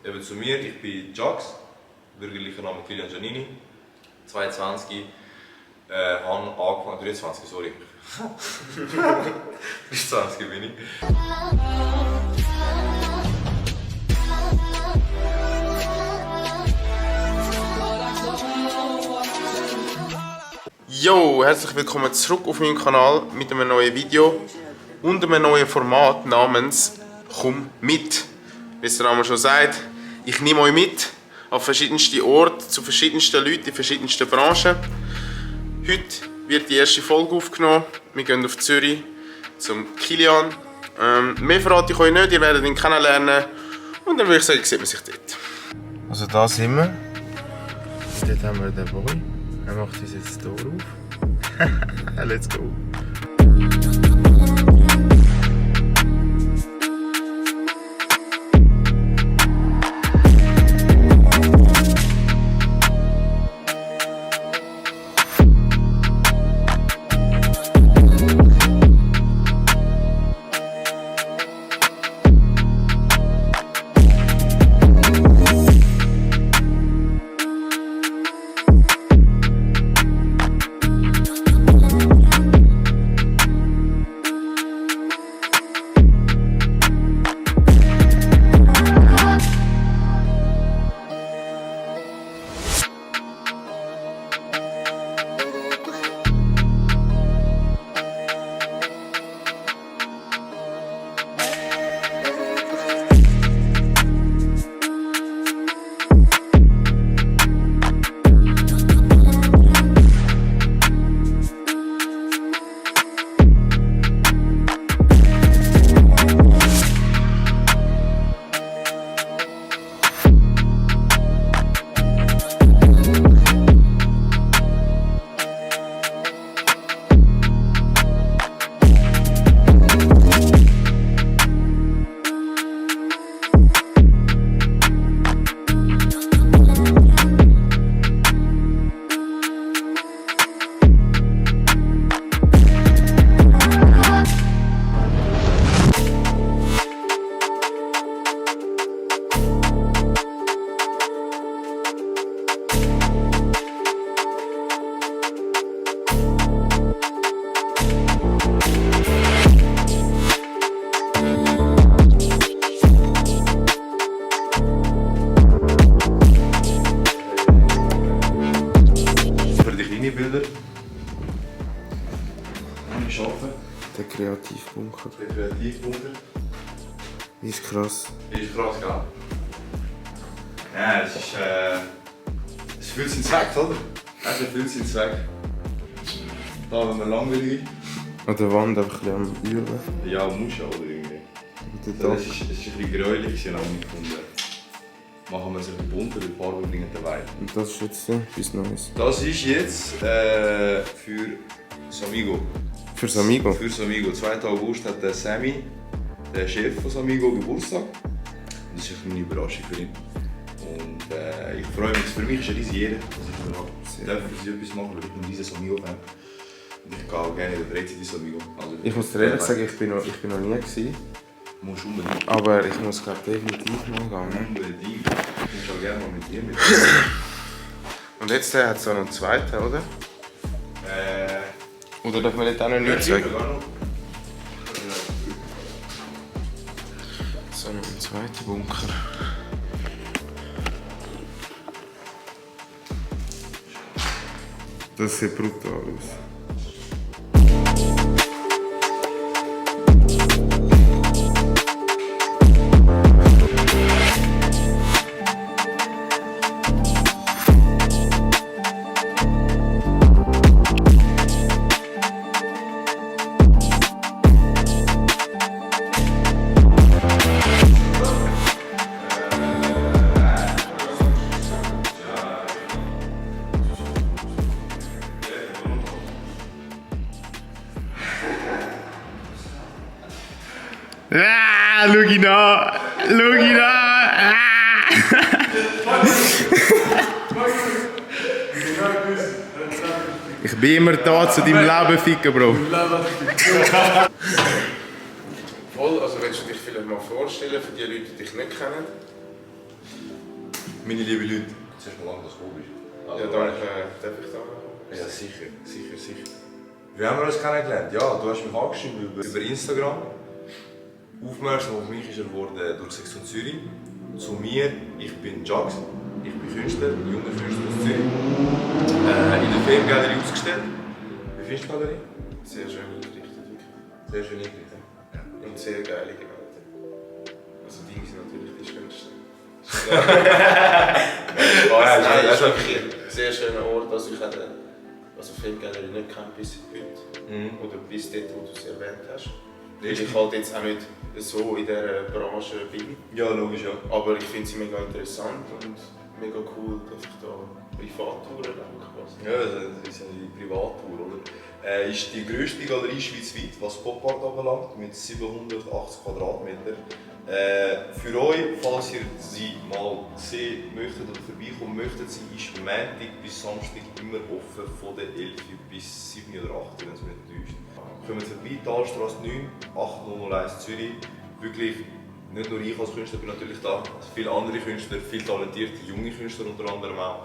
Eben zu mir, ich bin Jax, bürgerlicher Name Kilian Giannini, 22, habe angefangen, 23, sorry. 23 bin ich. Yo, herzlich willkommen zurück auf meinem Kanal mit einem neuen Video und einem neuen Format namens «Komm mit». Wie es der Name schon sagt, ich nehme euch mit an verschiedenste Orte, zu verschiedensten Leuten in verschiedensten Branchen. Heute wird die erste Folge aufgenommen. Wir gehen auf Zürich zum Kilian. Mehr verrate ich euch nicht, ihr werdet ihn kennenlernen und dann würde ich sagen, sieht man sich dort. Also da sind wir. Und dort haben wir den Boy. Er macht uns jetzt die Tür auf. Let's go. Bilder. Ich arbeite. Der Kreativbunker. Der Kreativbunker. Ist krass. Ist krass, gell? Ja, es ist. Es fühlt seinen Zweck, oder? Es erfüllt seinen Zweck. Da, wenn man langweilig ist. An der Wand einfach ein bisschen am Üben. Ja, muss ja, oder irgendwie. Und So, es ist ein bisschen gräulich, habe ich gefunden. Machen wir es ein bisschen bunter, die Farbe bringen den Vibe. Und das ist jetzt etwas Neues. Das ist jetzt für Samigo. Für Samigo? Für Samigo. 2. August hat der Sammy, der Chef von Samigo, Geburtstag. Das ist eine Überraschung für ihn. Und ich freue mich, für mich ist eine riesige Ehre, dass ich für sie etwas machen, weil ich bin ein riesiger Samigo-Fan. Und ich gehe auch gerne in der Freizeit in Samigo. Also, Ich muss dir ehrlich sagen, ich bin noch nie gewesen. Musst unbedingt. Aber ich muss glaube definitiv mal gehen. Unbedingt. Ich muss auch gerne mal mit dir mit. Und jetzt hat es auch noch einen zweiten, oder? Oder darf man nicht auch noch nichts sagen? So, noch ein zweiter Bunker. Das sieht brutal aus. Ah, schau ihn an! Schau ihn an! Ah. Ich bin immer da zu deinem Leben ficken, Bro. Voll, also willst du dich vielleicht mal vorstellen für die Leute, die dich nicht kennen? Meine lieben Leute, zuerst mal lange, dass du bist. Also, ja, danke. Darf ich da machen? Ja, sicher. Wie haben wir uns kennengelernt? Ja, du hast mich angeschrieben über Instagram. Aufmerksam auf mich ist er geworden durch Sektion Zürich. Zu mir, ich bin Jax, ich bin Künstler, junger Künstler aus Zürich. In der Filmgalerie ausgestellt. Wie findest du die Galerie? Sehr schön eingerichtet, wirklich. Sehr schön eingerichtet. Ja. Und sehr geile Gemälde. Also die sind natürlich die schönsten. Nein, es ist wirklich ein sehr schöner Ort. Also ich hatte Filmgalerie nicht gekannt bis heute. Oder bis dort, wo du es erwähnt hast. Weil ich halt jetzt auch nicht so in dieser Branche bin. Ja, logisch, ja. Aber ich finde sie mega interessant und mega cool, dass ich da Privattouren quasi. Ja, das ist eine Privattour, oder? Ist die grösste Galerie schweizweit, was Pop Art anbelangt, mit 780 Quadratmetern. Für euch, falls ihr sie mal sehen möchtet oder vorbeikommen möchtet, sie ist Montag bis Samstag immer offen, von der 11 bis 7 oder 8, wenn es mich nicht täuscht. Kommt vorbei, Talstrasse 9, 8001 Zürich. Wirklich, nicht nur ich als Künstler bin natürlich da, also viele andere Künstler, viele talentierte junge Künstler unter anderem auch.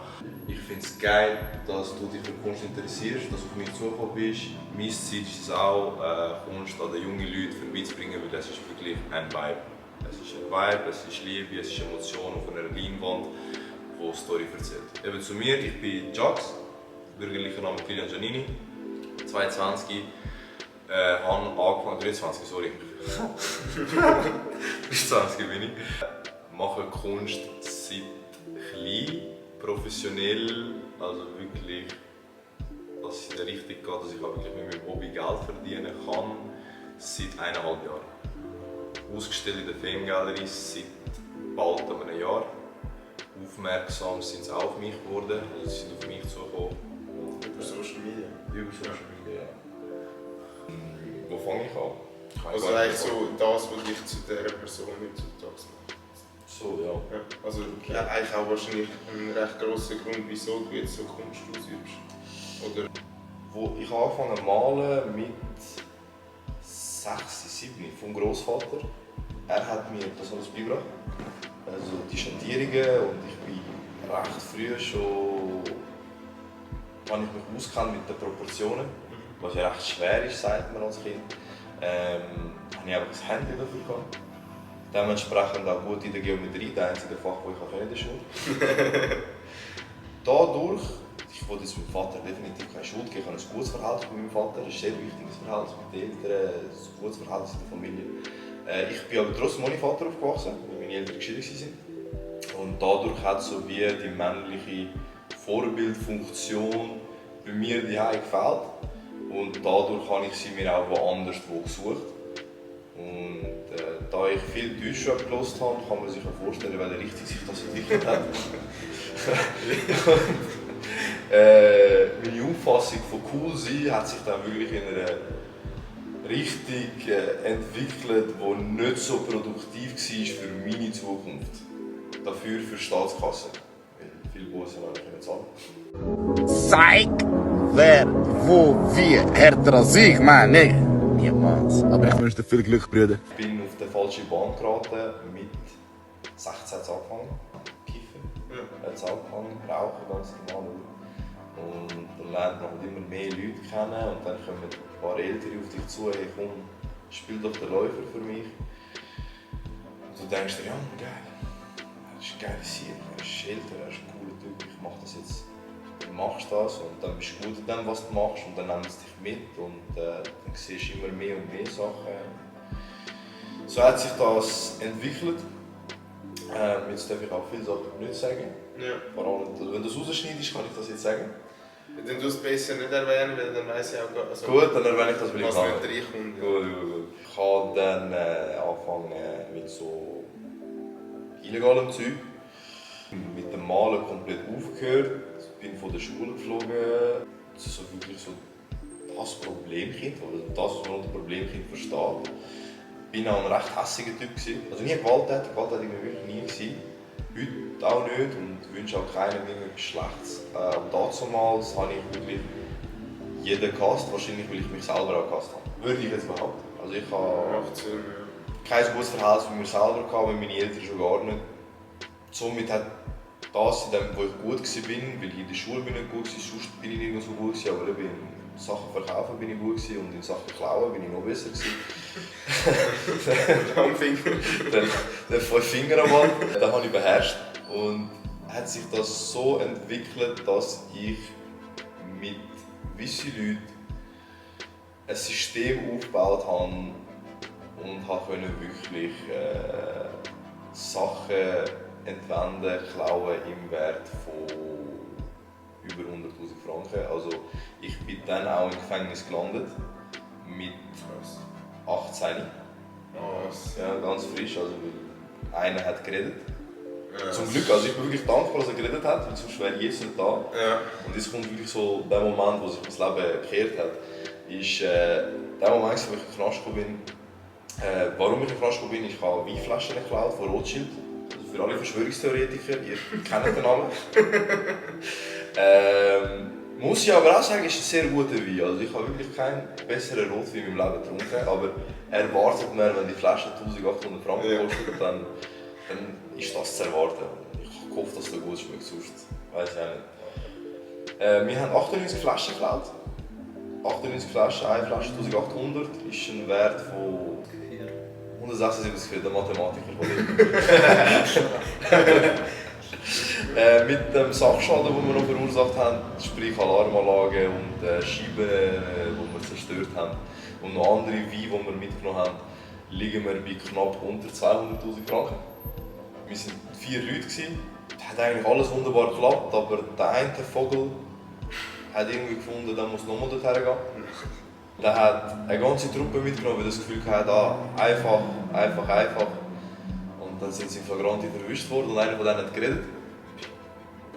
Ich finde es geil, dass du dich für Kunst interessierst, dass du auf mich zugekommen bist. Mein Ziel ist es auch, Kunst an den jungen Leuten vorbeizubringen, weil das ist wirklich ein Vibe. Es ist ein Vibe, es ist Liebe, es ist Emotion auf einer Leinwand, die eine Story erzählt. Eben zu mir, ich bin Jax, bürgerlicher Name Kilian Giannini, 22. Habe angefangen, 23, sorry. 23 bin ich. Mache Kunst seit klein, professionell, also wirklich, dass es in der Richtung geht, dass ich auch wirklich mit meinem Hobby Geld verdienen kann, seit 1,5 Jahren. Ausgestellt in der Filmgalerie seit bald einem Jahr. Aufmerksam sind sie auch auf mich geworden, also sie sind auf mich zugekommen. Über Social Media? Über Social Media, ja. Wo fange ich an? Also eigentlich so das, was dich zu dieser Person heutzutage macht. So, ja. Ja, also ja, eigentlich auch wahrscheinlich ein recht grosser Grund, wieso du jetzt so Kunst ausübst. Oder? Wo ich angefangen zu malen mit 6, 7 vom Großvater. Er hat mir das alles beigebracht. Also die Schattierungen, und ich bin recht früh schon, habe ich mich auskennt mit den Proportionen, was ja recht schwer ist, sagt man als Kind. Habe ich einfach ein Handy dafür gehabt. Dementsprechend auch gut in der Geometrie, das einzige Fach, das ich in der Schule. Dadurch, ich wollte jetzt meinem Vater definitiv keine Schuld geben, ich habe ein gutes Verhältnis mit meinem Vater, ein sehr wichtiges Verhältnis mit den Eltern, ein gutes Verhältnis in der Familie. Ich bin aber trotzdem ohne Vater aufgewachsen, weil meine Eltern geschieden waren. Und dadurch hat so wie die männliche Vorbildfunktion bei mir daheim gefehlt. Und dadurch habe ich sie mir auch woanders gesucht. Und da ich viel Deutschrap gehört habe, kann man sich auch vorstellen, welche Richtung sich das entwickelt hat. Meine Auffassung von cool sein hat sich dann wirklich in einer Richtung entwickelt, die nicht so produktiv war für meine Zukunft. Dafür für die Staatskasse. Weil viele Bussen habe ich nicht zahlen. Psych! Wer, wo, wie, härter als ich, Mann, nee. Niemals. Aber ich wünsche dir viel Glück, Brüder. Ich bin auf die falsche Bahn geraten. Mit 16 hat es angefangen. Kiffen. Hat es angefangen. Rauchen, ganz normal. Und dann lernt man immer mehr Leute kennen. Und dann kommen ein paar Ältere auf dich zu. Hey, komm, spiel doch den Läufer für mich. Und du denkst dir, ja, geil. Das ist ein geiler Sieg. Er ist älter, er ist ein cooler Typ. Ich mach das jetzt. Du machst das und dann bist du gut in dem, was du machst, und dann nehmen sie dich mit und dann siehst du immer mehr und mehr Sachen. So hat sich das entwickelt. Jetzt darf ich auch viele Sachen nicht sagen. Ja. Vor allem, wenn du es rausschneidest, kann ich das jetzt sagen. Dann tust du es besser nicht erwähnen, weil dann weiss ich auch gar nicht. Gut, dann erwähne ich das, weil ich was kann. nicht reinkommt. Gut. Ich habe dann angefangen mit so illegalem Zeug. Mit dem Malen komplett aufgehört, bin von der Schule geflogen. Das ist so wirklich so das Problemkind, oder das, was man unter Problemkind versteht. Ich war auch ein recht hässiger Typ. Also nie gewalttätig war ich wirklich nie. Heute auch nicht und wünsche auch keinem irgendetwas Schlechtes. Damals habe ich wirklich jeden gehasst, wahrscheinlich weil ich mich selber auch gehasst habe. Würde ich jetzt behaupten. Also ich habe kein gutes Verhältnis mit mir selber gehabt, mit meinen Eltern schon gar nicht. Somit hat das in dem, wo ich gut war, weil ich in der Schule bin nicht gut war, sonst bin ich nicht so gut, aber eben in Sachen Verkaufen bin ich gut und in Sachen Klauen bin ich noch besser. Den 5-Finger-Mann, den habe ich beherrscht. Und hat sich das so entwickelt, dass ich mit gewissen Leuten ein System aufgebaut habe und konnte wirklich Sachen entwenden, klauen im Wert von über 100'000 Franken. Also ich bin dann auch im Gefängnis gelandet mit 18. Ja, ganz frisch, also einer hat geredet. Ja. Zum Glück, also ich bin wirklich dankbar, dass er geredet hat, weil sonst wäre Jesus nicht da. Ja. Und jetzt kommt wirklich so der Moment, wo sich mein Leben gekehrt hat, ist der Moment, wo ich in den Knast gekommen bin. Warum ich in den Knast gekommen bin, ich habe Weinflaschen geklaut von Rothschild. Also für alle Verschwörungstheoretiker, ihr kennt den Namen. Muss ich aber auch sagen, ist ein sehr guter Wein. Also ich habe wirklich keinen besseren Rotwein in meinem Leben getrunken, aber erwartet man, wenn die Flasche 1800 Franken kostet, dann ist das zu erwarten. Ich hoffe, dass es gut schmeckt, sonst weiß ich auch nicht. Wir haben 98 Flaschen geklaut. 98 Flaschen, eine Flasche 1800 ist ein Wert von 176, der Mathematiker von mit dem Sachschaden, den wir noch verursacht haben, sprich Alarmanlagen und Scheiben, die wir zerstört haben, und noch andere Weine, die wir mitgenommen haben, liegen wir bei knapp unter 200'000 Franken. Wir waren 4 Leute. Es hat eigentlich alles wunderbar geklappt, aber der eine Vogel hat irgendwie gefunden, der muss nochmal dorthin gehen. Der hat eine ganze Truppe mitgenommen, weil er das Gefühl hatte, einfach. Und dann sind sie in Flagranti verwischt worden und einer von denen hat geredet.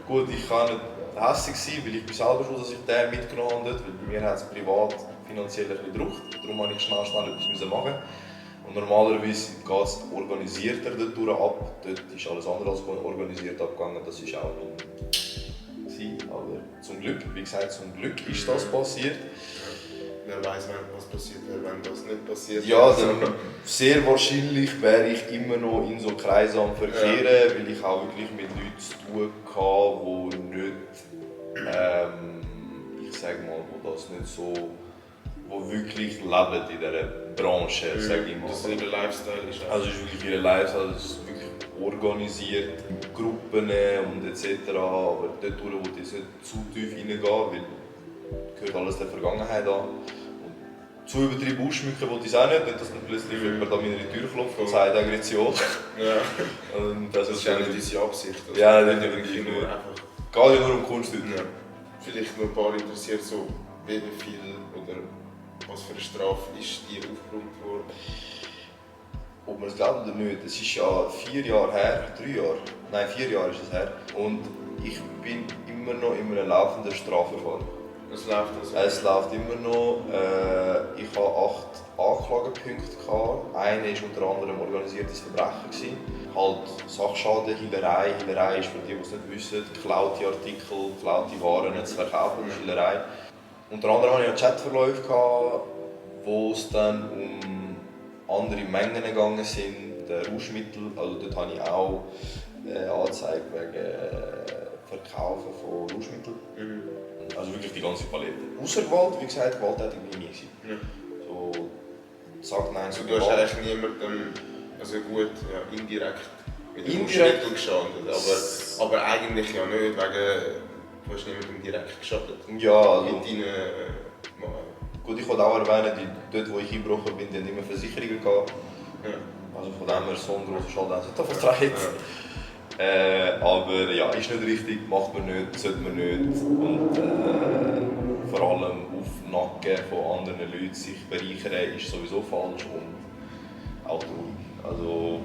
Gut, ich kann nicht hässlich sein, weil ich bin selber schon, dass ich den mitgenommen habe, weil bei mir hat es privat finanziell ein bisschen gedrückt. Darum musste ich schnell etwas machen. Und normalerweise geht es organisierter dort ab. Dort ist alles andere als organisiert abgegangen. Das war auch nicht. Aber zum Glück, wie gesagt, zum Glück ist das passiert. Wer weiß, was passiert wäre, wenn das nicht passiert. Ja, dann sehr wahrscheinlich wäre ich immer noch in so Kreisen am Verkehren, weil ich auch wirklich mit Leuten zu tun hatte, die nicht, ich sage mal, wo das nicht so, wo wirklich leben in dieser Branche, sage ich mal. Das ist ihr Lifestyle. Also es ist wirklich ihr Lifestyle, es ist wirklich organisiert, Gruppen und etc. Aber dort wo ich jetzt nicht zu tief reingehen, weil gehört alles der Vergangenheit an. Und zu übertrieben ausschmücken wollte ich es auch nicht dass dann plötzlich jemand an meine Tür klopft und sagt Aggression. Ja. Und das ist ja nicht unsere Absicht. Also ja, das ist wirklich nur einfach. Geht ja nur um Kunst. Ja. Vielleicht noch ein paar interessiert, so wie viel oder was für eine Strafe ist dir aufgebrummt worden? Ob man es glaubt oder nicht, es ist ja 4 Jahre her, 3 Jahre, nein 4 Jahre ist es her. Und ich bin immer noch in einem laufenden Strafverfahren. Es läuft also? Es läuft immer noch. Ich hatte 8 Anklagepunkte. Einer war unter anderem organisiertes Verbrechen. Halt Sachschaden, Hehlerei. Hehlerei ist für die, die es nicht wissen, geklaute Artikel, geklaute Waren zu verkaufen, das ist Hehlerei. Unter anderem hatte ich Chatverläufe, wo es dann um andere Mengen gegangen sind, Rauschmittel. Also dort habe ich auch Anzeige wegen Verkaufen von Rauschmitteln. Also wirklich die ganze Palette. Außer Gewalt, wie gesagt, gewalttätig bin ich nie. Ja. So, sagt nein zu Gewalt. Du hast eigentlich niemandem, also gut, ja, indirekt mit dem Rauschmittel geschadet, aber eigentlich ja nicht, wegen, du hast niemandem direkt geschadet. Ja, also, mit deinen gut, ich wollte auch erwähnen, dort wo ich eingebrochen bin, die haben immer Versicherungen gehabt. Ja. Also von dem her so einen grossen Schaden haben sie davon getragen. Aber ja, ist nicht richtig, macht man nicht, sollte man nicht. Und vor allem auf den Nacken von anderen Leuten sich bereichern ist sowieso falsch und auch traurig. Also,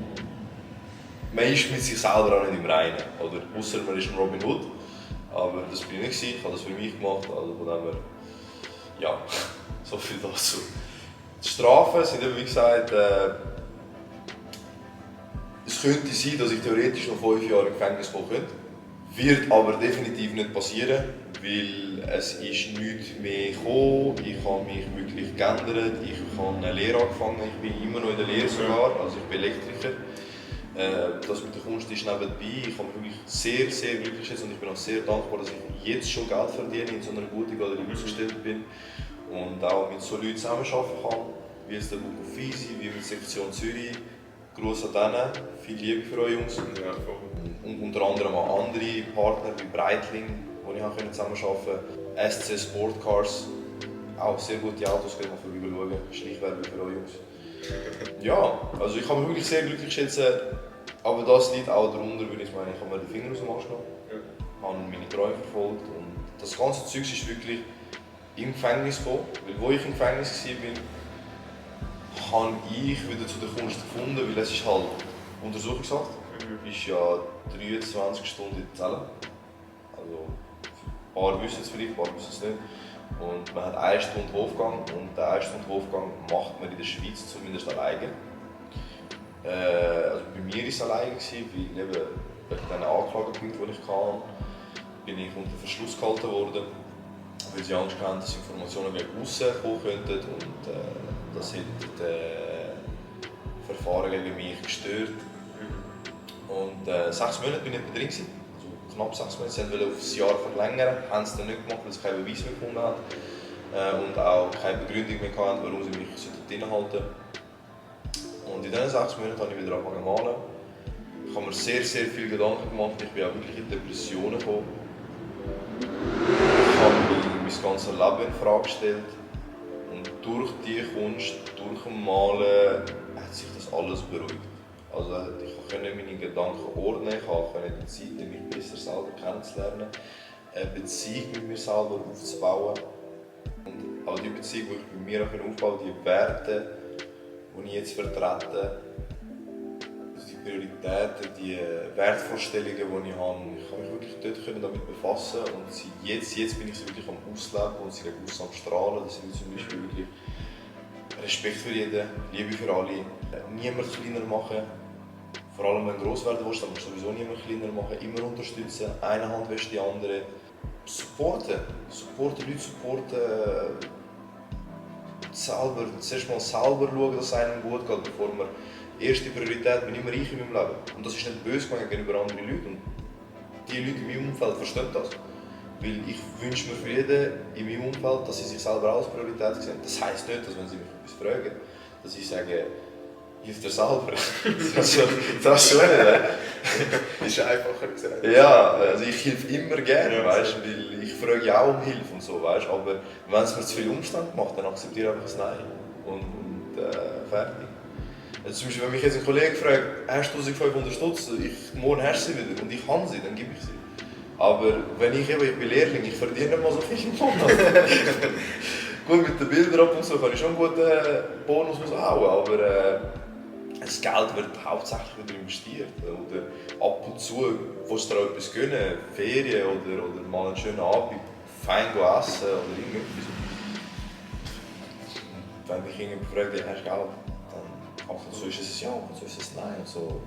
man ist mit sich selber auch nicht im Reinen. Oder ausser man ist ein Robin Hood. Aber das bin ich nicht, ich habe das für mich gemacht. Also von dem her, ja, so viel dazu. Die Strafen sind eben, wie gesagt, es könnte sein, dass ich theoretisch noch 5 Jahre im Gefängnis kommen könnte. Wird aber definitiv nicht passieren, weil es ist nichts mehr gekommen. Ich habe mich wirklich geändert. Ich habe eine Lehre angefangen. Ich bin immer noch in der Lehre sogar, also ich bin Elektriker. Das mit der Kunst ist nebenbei. Ich habe mich wirklich sehr, sehr glücklich geschätzt und ich bin auch sehr dankbar, dass ich jetzt schon Geld verdiene, in so einer guten Galerie ausgestellt bin und auch mit so Leuten zusammenarbeiten kann, wie jetzt der Buco Fisi, wie mit Sektion Zürich. Gruß an denen, viel Liebe für euch Jungs. Ja, voll. Und unter anderem auch andere Partner wie Breitling, wo ich zusammenarbeiten konnte. SC Sportcars, auch sehr gute Autos, könnt ihr mal vorbeischauen. Schleichwerbung für euch Jungs. Ja, also ich habe mich wirklich sehr glücklich geschätzt, aber das liegt auch darunter, weil ich meine, ich habe mir den Finger aus dem Arsch genommen, habe meine Träume verfolgt und das ganze Zeug ist wirklich im Gefängnis gekommen, weil wo ich im Gefängnis war, habe ich wieder zu der Kunst gefunden, weil es ist halt Untersuchungshaft. Du bist ja 23 Stunden in der Zelle. Also, ein paar wissen es vielleicht, ein paar wissen es nicht. Und man hat 1 Stunde Hofgang und den 1 Stunde Hofgang macht man in der Schweiz zumindest alleine. Also bei mir war es alleine, weil eben wegen diesen Anklagepunkten, die ich hatte, bin ich unter Verschluss gehalten worden, weil sie Angst hatten, dass Informationen gegen aussen kommen könnten und das hat das Verfahren gegen mich gestört. Und 6 Monate bin ich nicht mehr drin, also knapp 6 Monate. Sie wollten auf ein Jahr verlängern, haben es dann nicht gemacht, weil sie keinen Beweis mehr gefunden haben und auch keine Begründung mehr hatten, warum sie mich drin halten. Und in diesen 6 Monaten habe ich wieder angefangen zu malen. Ich habe mir sehr, sehr viele Gedanken gemacht, ich bin auch wirklich in Depressionen gekommen. Ich habe mein ganzes Leben in Frage gestellt. Und durch die Kunst, durch das Malen, hat sich das alles beruhigt. Also ich konnte meine Gedanken ordnen, ich konnte die Zeit, mich besser selber kennenzulernen, eine Beziehung mit mir selber aufzubauen. Und auch die Beziehung, die ich bei mir aufbaue, die Werte, die ich jetzt vertrete, die Prioritäten, die Wertvorstellungen, die ich habe, ich kann mich wirklich dort damit befassen und jetzt bin ich sie wirklich am Ausleben und sie gegen aussen am Strahlen. Das sind zum Beispiel wirklich Respekt für jeden, Liebe für alle, niemand kleiner machen. Vor allem wenn du gross werden willst, dann musst du sowieso niemand kleiner machen, immer unterstützen, eine Hand wäscht die andere. Supporten Leute, supporten, selber, zuerst mal selber schauen, dass es einem gut geht, bevor man erste Priorität bin immer ich in meinem Leben. Und das ist nicht böse gegenüber anderen Leuten. Und die Leute in meinem Umfeld verstehen das. Weil ich wünsche mir für jeden in meinem Umfeld, dass sie sich selber als Priorität sehen. Das heisst nicht, dass wenn sie mich etwas fragen, dass ich sage, hilf dir selber. Das ist schon nicht. Ist einfacher gesagt. Ja, also ich helfe immer gerne, weißt, weil ich frage ja auch um Hilfe und so, weißt, aber wenn es mir zu viel Umstand macht, dann akzeptiere ich einfach das Nein und fertig. Also zum Beispiel, wenn mich jetzt ein Kollege fragt, hast du 1500 Stutz, morgen hast du sie wieder und ich kann sie, dann gebe ich sie. Aber wenn ich bin Lehrling, ich verdiene nicht mal so viel im Monat. Gut, mit den Bildern ab und so kann ich schon einen guten Bonus raushauen, aber das Geld wird hauptsächlich wieder investiert. Oder ab und zu willst du dir etwas gönnen, Ferien oder mal einen schönen Abend, fein essen oder irgendetwas. Wenn dich jemand fragt, hast du Geld, dann ab und zu ist es ein Ja, ab und zu ist es ein Nein. Also,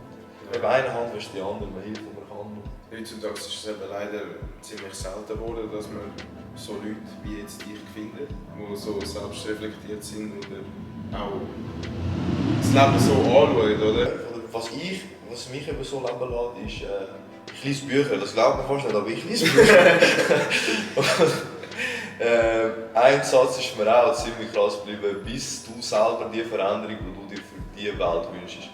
eben eine Hand wäscht die andere, man hilft, wo man kann. Heutzutage ist es eben leider ziemlich selten geworden, dass man so Leute wie jetzt dich findet, die so selbstreflektiert sind und auch das Leben so anschauen, oder? Was mich eben so leben lässt, ist, ich lese Bücher. Das glaubt man fast nicht, aber ich lese Bücher. Ein Satz ist mir auch ziemlich krass geblieben, bis du selber die Veränderung, die du dir für diese Welt wünschst.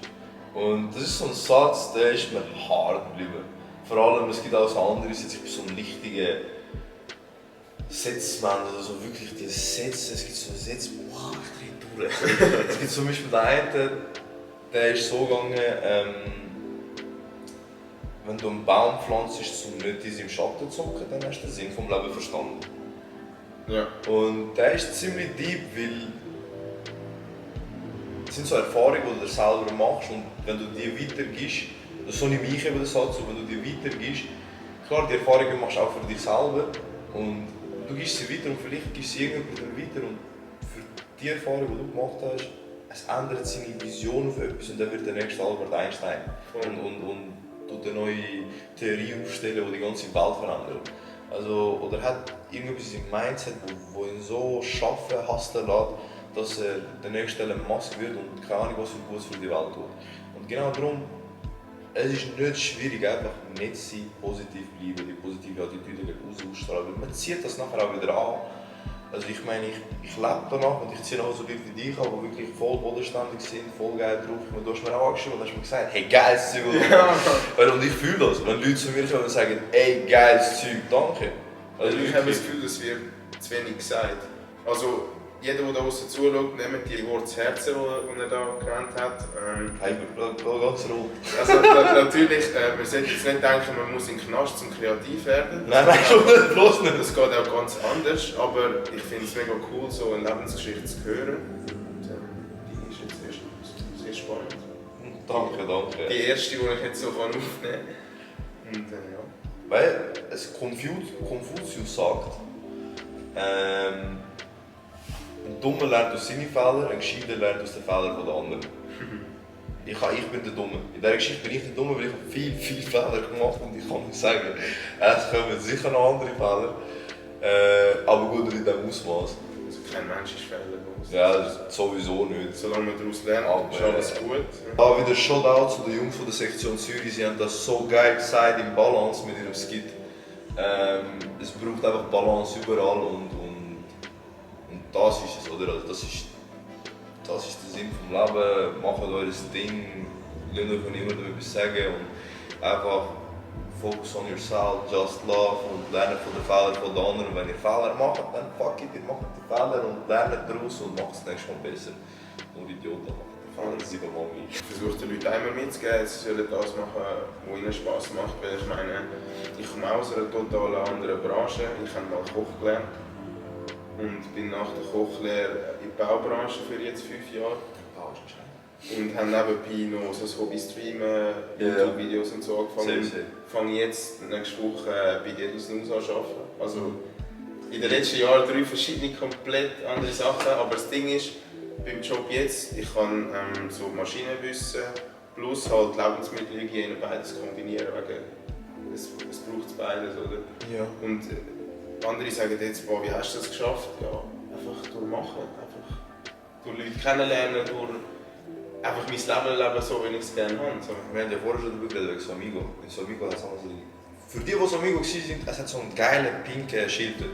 Und das ist so ein Satz, der ist mir hart geblieben. Vor allem, es gibt auch so andere Sätze, ich bin so ein richtiger Setzmann, also so wirklich die Sätze, es gibt so Sätze, wow, ich drehe durch. Es gibt zum Beispiel den einen, der ist so gegangen, wenn du einen Baum pflanzt, um nicht in seinem Schatten zu hocken, dann hast du den Sinn vom Leben verstanden. Ja. Und der ist ziemlich deep, weil es sind so Erfahrungen, die du selber machst und wenn du die weitergibst, so nehme ich eben den Satz, wenn du die weitergibst, klar, die Erfahrungen machst du auch für dich selber und du gibst sie weiter und vielleicht gibst du sie irgendjemandem weiter und für die Erfahrung, die du gemacht hast, es ändert seine Vision auf etwas und dann wird der nächste Albert Einstein und eine neue Theorie aufstellen, die die ganze Welt verändert. Also, oder hat irgendetwas in seinem Mindset, wo ihn so schaffen, hasseln lässt, dass er der nächste Elon Musk wird und keine Ahnung, was für Gutes für die Welt tut. Und genau darum Es ist nicht schwierig, einfach nicht sein, positiv bleiben, die positive Attitüde ausstrahlen. Man zieht das nachher auch wieder an. Also ich meine, ich lebe danach und ich ziehe auch so Leute wie dich an, die wirklich voll bodenständig sind, voll geil drauf. Und du hast mir auch angeschrieben und hast mir gesagt, hey, geiles Zeug. Ja. Und ich fühle das. Wenn Leute zu mir kommen und sagen, hey, geiles Zeug, danke. Also ich habe das Gefühl, das wird zu wenig gesagt. Also jeder, der da draußen zuschaut, nehmt die Worte zu Herzen, die er da genannt hat. Hey, ich bin ganz rot. Also natürlich, man sollte jetzt nicht denken, man muss in den Knast zum kreativ werden. Nein, schon nicht, bloß nicht. Das geht auch ganz anders, aber ich finde es mega cool, so eine Lebensgeschichte zu hören. Und die ist jetzt sehr spannend. Danke. Die erste, die ich jetzt so aufnehmen kann. Und ja. Weil es Konfuzius sagt, ein Dummer lernt aus seinen Fehlern, ein Gescheiter lernt aus den Fehlern der anderen. Ich bin der Dumme. In dieser Geschichte bin ich der Dumme, weil ich habe viel Fehler gemacht und ich kann nicht sagen, es kommen sicher noch andere Fehler. Aber gut, nicht in diesem Ausmaß. Also kein Mensch ist fehlerlos. Ja, sowieso nicht. Solange man daraus lernt, ist alles gut. Aber wieder Shoutout zu den Jungs von der Sektion Zürich, sie haben das so geil gesagt im Balance mit ihrem Skit. Es braucht einfach Balance überall und das ist es, oder? Also das ist der Sinn vom Leben. Macht euer Ding, lasst euch von niemandem etwas sagen und einfach focus on yourself, just love und lernt von den Fehlern von den anderen. Und wenn ihr Fehler macht, dann fuck it, ihr macht die Fehler und lernt daraus und macht es nächstes Mal besser. Und Idioten machen die Fehler 7 Mal mehr. Ich versuche den Leuten einmal mitzugeben, sie sollen das machen, was ihnen Spass macht. Weil ich meine, ich komme aus einer total anderen Branche. Ich habe mal Koch gelernt und bin nach der Kochlehre in die Baubranche für jetzt 5 Jahre. Und habe nebenbei noch so das Hobby streamen, YouTube-Videos und so angefangen. Ich fange jetzt nächste Woche bei dir aus Nuss an zu arbeiten. Also in den letzten Jahren 3 verschiedene, komplett andere Sachen. Aber das Ding ist, beim Job jetzt, ich kann so Maschinenwissen plus halt Lebensmittelhygiene beides kombinieren. Wegen es braucht beides, oder? Ja. Und andere sagen jetzt, boah, wie hast du das geschafft? Ja, einfach durch Machen, einfach durch Leute kennenlernen, durch einfach mein Leben leben, so wie ich es gerne habe. So. Wir haben ja vorher schon darüber geredet, wegen Somigo. In Somigo hat es so... Für die Somigo waren, es hat so einen geilen pinken Schild dort.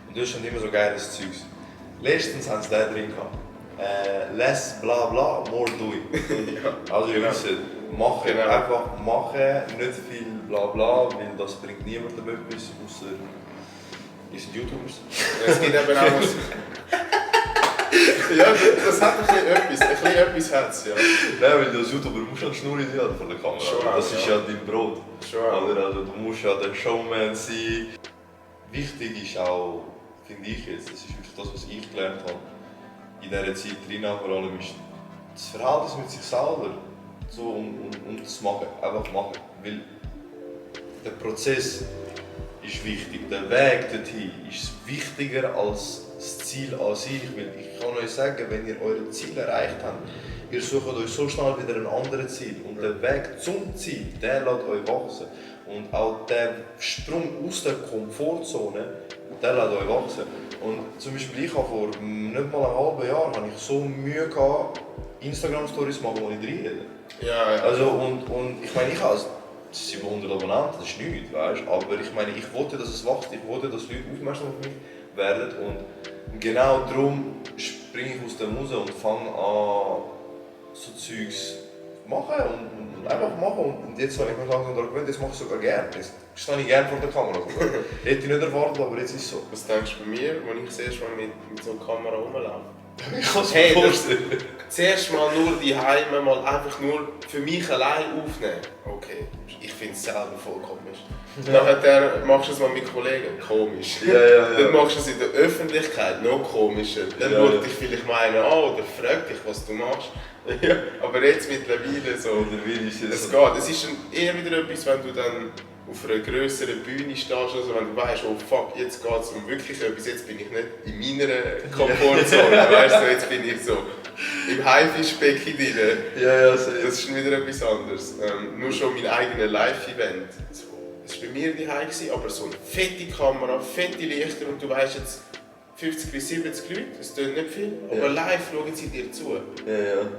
Und das ist schon immer so geiles Zeugs. Letztens haben sie da drin gehabt. Less bla bla, more doing. Ja, also ihr wisst, machen, einfach machen, nicht viel bla bla, weil das bringt niemandem etwas, außer ihr seid YouTubers. Es gibt eben auch was... Ja, das hat ein bisschen etwas hat's, ja. Nein, weil du als YouTuber musst du Schnur in die Hand von der Kamera. Schon, das ist ja dein Brot. Schon. Also du musst ja der Showman sein. Wichtig ist auch, finde ich jetzt, das ist wirklich das, was ich gelernt habe, in dieser Zeit drin vor allem, ist das Verhältnis mit sich selber. So, und das Machen, einfach machen. Weil der Prozess ist wichtig, der Weg dorthin ist wichtiger als das Ziel an sich. Weil ich kann euch sagen, wenn ihr eure Ziele erreicht habt, ihr sucht euch so schnell wieder ein anderes Ziel. Und der Weg zum Ziel, der lässt euch wachsen. Und auch der Sprung aus der Komfortzone, der lässt euch wachsen. Und zum Beispiel ich habe vor nicht mal einem halben Jahr habe ich so Mühe gehabt, Instagram-Stories zu machen, wo ich reinrede. Ja. Also, und ich meine, ich habe 700 Abonnenten, das ist nichts, weißt? Aber ich meine, ich wollte, dass es wächst, ich wollte, dass Leute aufmerksam auf mich werden. Und genau darum springe ich aus dem raus und fange an, so Zeugs zu machen und einfach machen. Und jetzt habe ich mich langsam daran gewöhnt, jetzt mache ich sogar gerne. Jetzt stehe ich gerne vor der Kamera. Hätte ich nicht erwartet, aber jetzt ist es so. Was denkst du bei mir, wenn ich das erste Mal mit so einer Kamera rumlaufe? Ich kann es mir vorstellen. Zuerst mal nur die Heime, mal einfach nur für mich allein aufnehmen. Okay, ich finde es selber voll komisch. Nachher machst du es mal mit Kollegen, komisch. Ja. Dann machst du es in der Öffentlichkeit, noch komischer. Dann würde ich vielleicht meinen, oder frag dich, was du machst. Ja. Aber jetzt mittlerweile so, es geht. Es ist eher wieder etwas, wenn du dann auf einer grösseren Bühne stehst, also wenn du weißt, oh fuck, jetzt geht es um wirklich etwas, jetzt bin ich nicht in meiner Komfortzone, weißt du, jetzt bin ich so im Haifischbecken drin. Ja, das ist wieder etwas anderes. Nur schon mein eigenes Live-Event. So, das war bei mir die Hause, aber so eine fette Kamera, fette Lichter und du weißt jetzt, 50 bis 70 Leute, das tut nicht viel, aber live schauen sie dir zu. Ja.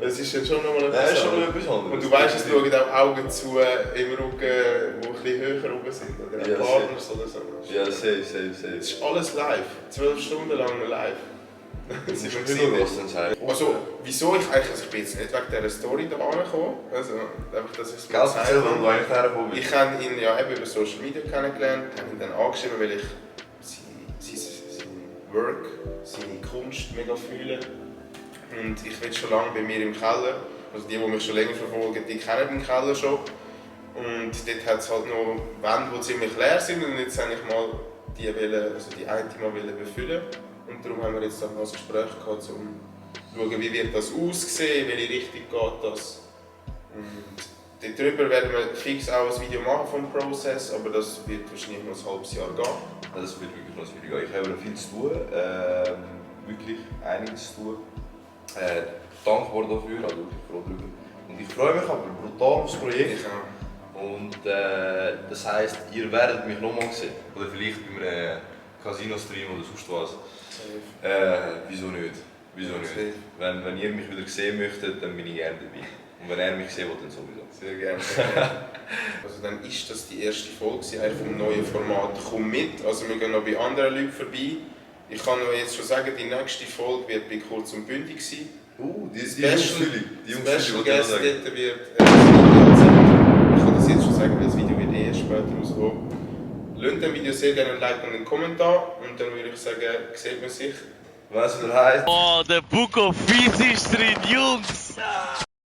Das ist dann schon nochmal Ja, etwas ist schon anderes. etwas anderes. Und du weißt, es schauen auch Augen zu im Rücken, die ein bisschen höher oben sind. Oder Ja, Partners oder so. Ja, safe. Es ist alles live. 12 Stunden lang live. Das ist schon was dann sagen. Also, wieso ich eigentlich, also ich bin jetzt nicht wegen dieser Story da angekommen, also einfach, dass ich es Gell, erzähl, wo du eigentlich hergekommen bist. Ich habe ihn ja eben über Social Media kennengelernt, habe ihn dann angeschrieben, weil ich sein Work, seine Kunst mega fühle. Und ich will schon lange bei mir im Keller, also die mich schon länger verfolgen, die kennen den Keller schon. Und dort hat es halt noch Wände, die ziemlich leer sind und jetzt habe ich mal die eine mal befüllen. Und darum haben wir jetzt dann noch ein Gespräch gehabt, um zu schauen, wie wird das aussehen, in welche Richtung geht das. Und darüber werden wir fix auch ein Video machen vom Prozess, aber das wird wahrscheinlich noch ein halbes Jahr gehen. Das wird wirklich noch schwierig gehen. Ich habe noch viel zu tun, wirklich einiges zu tun. Dankbar dafür, also wirklich froh drüber. Und ich freue mich aber brutal aufs Projekt. Und das heisst, ihr werdet mich nochmal sehen. Oder vielleicht bei einem Casino-Stream oder sonst was. Wieso nicht? Wieso nicht? Wenn ihr mich wieder sehen möchtet, dann bin ich gerne dabei. Und wenn er mich sehen will, dann sowieso. Sehr gerne. Also dann ist das die erste Folge vom neuen Format «Komm mit». Also wir gehen noch bei anderen Leuten vorbei. Ich kann euch jetzt schon sagen, die nächste Folge wird bei Kurz und Bündig sein. Die Jungfülli. Die Special Jungfülli, Guest was ich dort wird das Video erzählt. Ich kann das jetzt schon sagen, weil das Video wird erst später rauskommen. Lasst dem Video sehr gerne ein Like und einen Kommentar und dann würde ich sagen, sieht man sich. Was wieder heisst. Oh, der Book of Fees ist drin, Jungs!